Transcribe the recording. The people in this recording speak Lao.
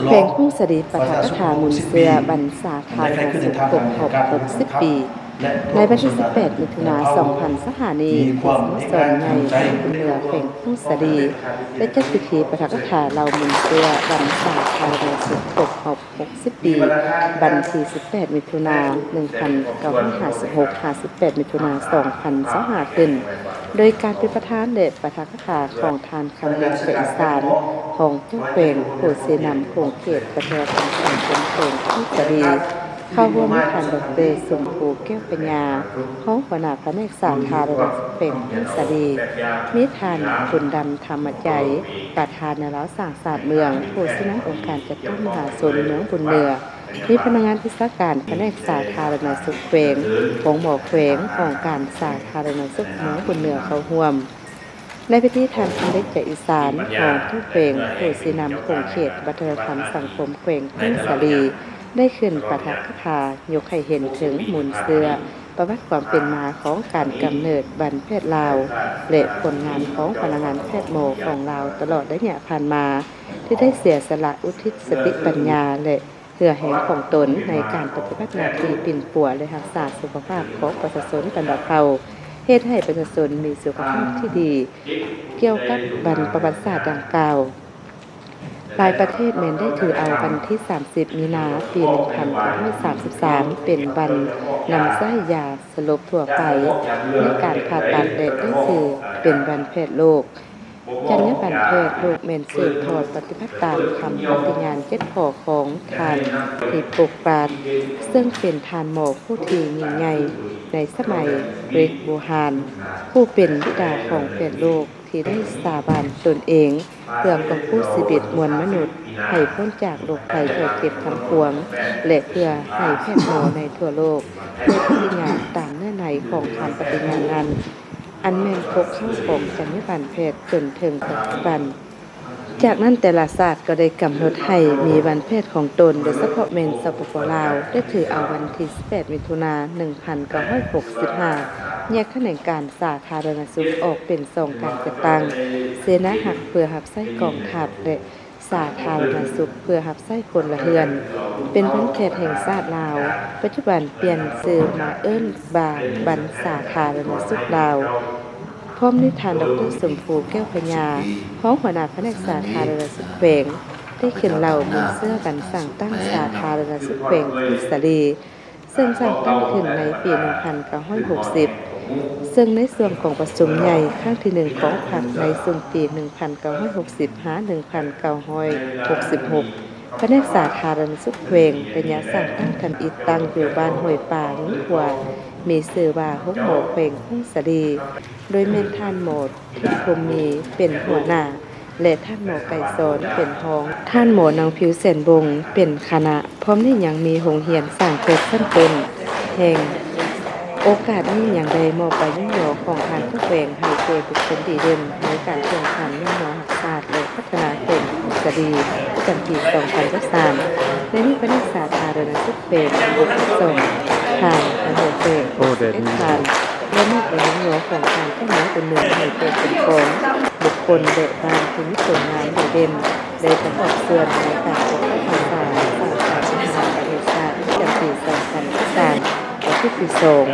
ແຂວງຜົ້ງສາລີປາຖະກະຖາໝູນເຊື້ອວັນສາທາລະນະສຸກຄົບຮອບຫົກສິບປີ. ໃນວັນທີສິບແປດ ມິຖຸນາ ສອງພັນຊາວຫ້ານີ້ ທີ່ສະໂມສອນໃຫຍ່ບຸນເໜືອແຂວງຜົ້ງສາລີ ໄດ້ຈັດພິທີປາຖະກະຖາເລົ່າໝູນເຊື້ອວັນສາທາລະນະສຸກຄົບຮອບຫົກສິບປີ ວັນທີສິບແປດ ມິຖຸນາ ໜຶ່ງພັນເກົ້າຮ້ອຍຫ້າສິບຫົກ ຫ້າສິບແປດ ມິຖຸນາ ສອງພັນຊາວຫ້າ ຂຶ້ນ ໂດຍການເປັນປະທານ ແລະ ປາຖະ ຄາຂອງທ່ານ ຄຳເລັກ ຈະອີສານ ຮອງເຈົ້າແຂວງ ຜູ້ຊີ້ນຳຂົງເຂດວັດທະນະທຳສັງຄົມແຂວງຜົ້ງສາລີ, ເຂົ້າຮ່ວມມີທ່ານ ດອກເຕີ ສົມພູ ແກ້ວພະຍາ ຮອງຫົວໜ້າພະແນກສາທາລະນະສຸກແຂວງຜົ້ງສາລີ, ມີທ່ານ ບຸນດຳ ທຳມະໃຈ ປະທານແນວລາວສ້າງຊາດເມືອງ, ຜູ້ຊີ້ນຳອົງການຈັດຕັ້ງມະຫາຊົນເມືອງບຸນເໜືອ, ມີພະນັກງານວິຊາການພະແນກສາທາລະນະສຸກແຂວງ, ໂຮງໝໍແຂວງ, ຫ້ອງການສາທາລະນະສຸກເມືອງບຸນເໜືອເຂົ້າຮ່ວມ. ໃນພິທີ ທ່ານ ຄຳເລັກ ຈະອີສານ ຮອງເຈົ້າແຂວງ ຜູ້ຊີ້ນຳຂົງເຂດວັດທະນະທຳສັງຄົມແຂວງຜົ້ງສາລີ ໄດ້ຂຶ້ນປາຖະກະຖາ ຍົກໃຫ້ເຫັນເຖິງມູນເຊື້ອ ປະຫວັດຄວາມເປັນມາຂອງການກຳເນີດວັນແພດລາວ ແລະ ຜົນງານຂອງພະນັກງານແພດໝໍຂອງລາວຕະຫຼອດໄລຍະຜ່ານມາ ທີ່ໄດ້ເສຍສະຫຼະອຸທິດສະຕິປັນຍາ ແລະ ເຫື່ອແຮງຂອງຕົນໃນການປະຕິບັດໜ້າທີ່ປິ່ນປົວ ແລະ ຮັກສາສຸຂະພາບຂອງປະຊາຊົນບັນດາເຜົ່າ, ເຮັດໃຫ້ປະຊາຊົນມີສຸຂະພາບທີ່ດີ. ກ່ຽວກັບວັນປະຫວັດສາດດັ່ງກ່າວ, ຫຼາຍປະເທດແມ່ນໄດ້ຖືເອົາວັນທີສາມສິບ ມີນາ ປີໜຶ່ງພັນເກົ້າຮ້ອຍສາມສິບສາມ ເປັນວັນນຳໃຊ້ຢາສະຫຼົບທົ່ວໄປໃນການຜ່າຕັດ ແລະ ໄດ້ຊື່ເປັນວັນແພດໂລກ. ຈັນຍາບັນແພດໂລກແມ່ນສືບທອດປະຕິບັດຕາມຄຳປະຕິຍານເຈັດຂໍ້ຂອງທ່ານ ຮິບໂປກຣາດ ເຊິ່ງເປັນທ່ານໝໍຜູ້ທີ່ຍິ່ງໃຫຍ່ໃນສະໄໝເກຣັກບູຮານ ຜູ້ເປັນບິດາຂອງແພດໂລກ ທີ່ໄດ້ສາບານຕົນເອງເພື່ອກອບກູ້ຊີວິດມວນມະນຸດໃຫ້ພົ້ນຈາກໂລກໄພໄຂ້ເຈັບທັງປວງ ແລະ ເພື່ອໃຫ້ແພດໝໍໃນທົ່ວໂລກໄດ້ປະຕິຍານຕາມເນື້ອໃນຂອງຄຳປະຕິຍານນັ້ນ. ອັນແມ່ນປົກເຄົ້າຂອງຈັນຍາບັນແພດຈົນເຖິງປັດຈຸບັນ. ຈາກນັ້ນແຕ່ລະຊາດກໍໄດ້ກຳນົດໃຫ້ມີວັນແພດຂອງຕົນ, ໂດຍສະເພາະແມ່ນ ສປປ ລາວ ໄດ້ຖືເອົາວັນທີສິບແປດ ມິຖຸນາ ໜຶ່ງພັນເກົ້າຮ້ອຍຫົກສິບຫ້າ ແຍກຂະແໜງການສາທາລະນະສຸກອອກເປັນສອງການຈັດຕັ້ງ, ເສນາຮັກເພື່ອຮັບໃຊ້ກອງທັບ ແລະ ສາທາລະນະສຸກເພື່ອຮັບໃຊ້ພົນລະເຮືອນ ເປັນວັນແພດແຫ່ງຊາດລາວ, ປັດຈຸບັນປ່ຽນຊື່ມາເອີ້ນວ່າວັນສາທາລະນະສຸກລາວ. ພ້ອມດ້ວຍທ່ານ ດອກເຕີ ສົມພູ ແກ້ວພະຍາ ຮອງຫົວໜ້າພະແນກສາທາລະນະສຸກແຂວງ ໄດ້ຂຶ້ນເລົ່າໝູນເຊື້ອວັນສ້າງຕັ້ງສາທາລະນະສຸກແຂວງຜົ້ງສາລີ ເຊິ່ງສ້າງຕັ້ງຂຶ້ນໃນປີໜຶ່ງພັນເກົ້າຮ້ອຍຫົກສິບ ເຊິ່ງໃນຊ່ວງກອງປະຊຸມໃຫຍ່ຄັ້ງທີໜຶ່ງຂອງພັກໃນຊຸມປີໜຶ່ງພັນເກົ້າຮ້ອຍຫົກສິບ ຫາ ໜຶ່ງພັນເກົ້າຮ້ອຍຫົກສິບຫົກ ພະແນກສາທາລະນະສຸກແຂວງໄດ້ຍັດສ້າງຕັ້ງທຳອິດຕັ້ງຢູ່ບ້ານຫ້ວຍປາງ ຂົວ ມີຊື່ວ່າໂຮງໝໍແຂວງຜົ້ງສາລີ ໂດຍແມ່ນທ່ານໝໍ ທິດພົມມີ ເປັນຫົວໜ້າ ແລະ ທ່ານໝໍ ໄກສອນ ເປັນຮອງ, ທ່ານໝໍ ນາງ ຜິວແສນວົງ ເປັນຄະນະ, ພ້ອມນີ້ຍັງມີໂຮງຮຽນສ້າງແພດຊັ້ນຕົ້ນແຫ່ງ. ໂອກາດນີ້ຍັງໄດ້ມອບໃບຍ້ອງຍໍຂອງທ່ານເຈົ້າແຂວງໃຫ້ແກ່ບຸກຄົນດີເດັ່ນໃນການແຂ່ງຂັນຍ້ອງຍໍຮັກຊາດ ແລະ ພັດທະນາແຂວງຜົ້ງສາລີ ປະຈຳປີສອງພັນຊາວສາມ ໃນນີ້ພະແນກສາທາລະນະສຸກແຂວງ ບົກສອງ ທ່ານ ອາໂນແຂວງ ໂອ້ ແດດ ສິບເອັດ ທ່ານ ແລະ ມອບໃບຍ້ອງຍໍຂອງທ່ານເຈົ້າເມືອງຄົນໜຶ່ງໃຫ້ແກ່ກຸ່ມກອງ ບຸກຄົນ ແລະ ບ້ານທີ່ມີຜົນງານດີເດັ່ນ ໄດ້ປະກອບສ່ວນໃນການປົກປ້ອງຮັກສາສາສະໜາປະເທດຊາດ ປະຈຳປີສອງພັນຊາວສາມ ອາທິດທີສອງ.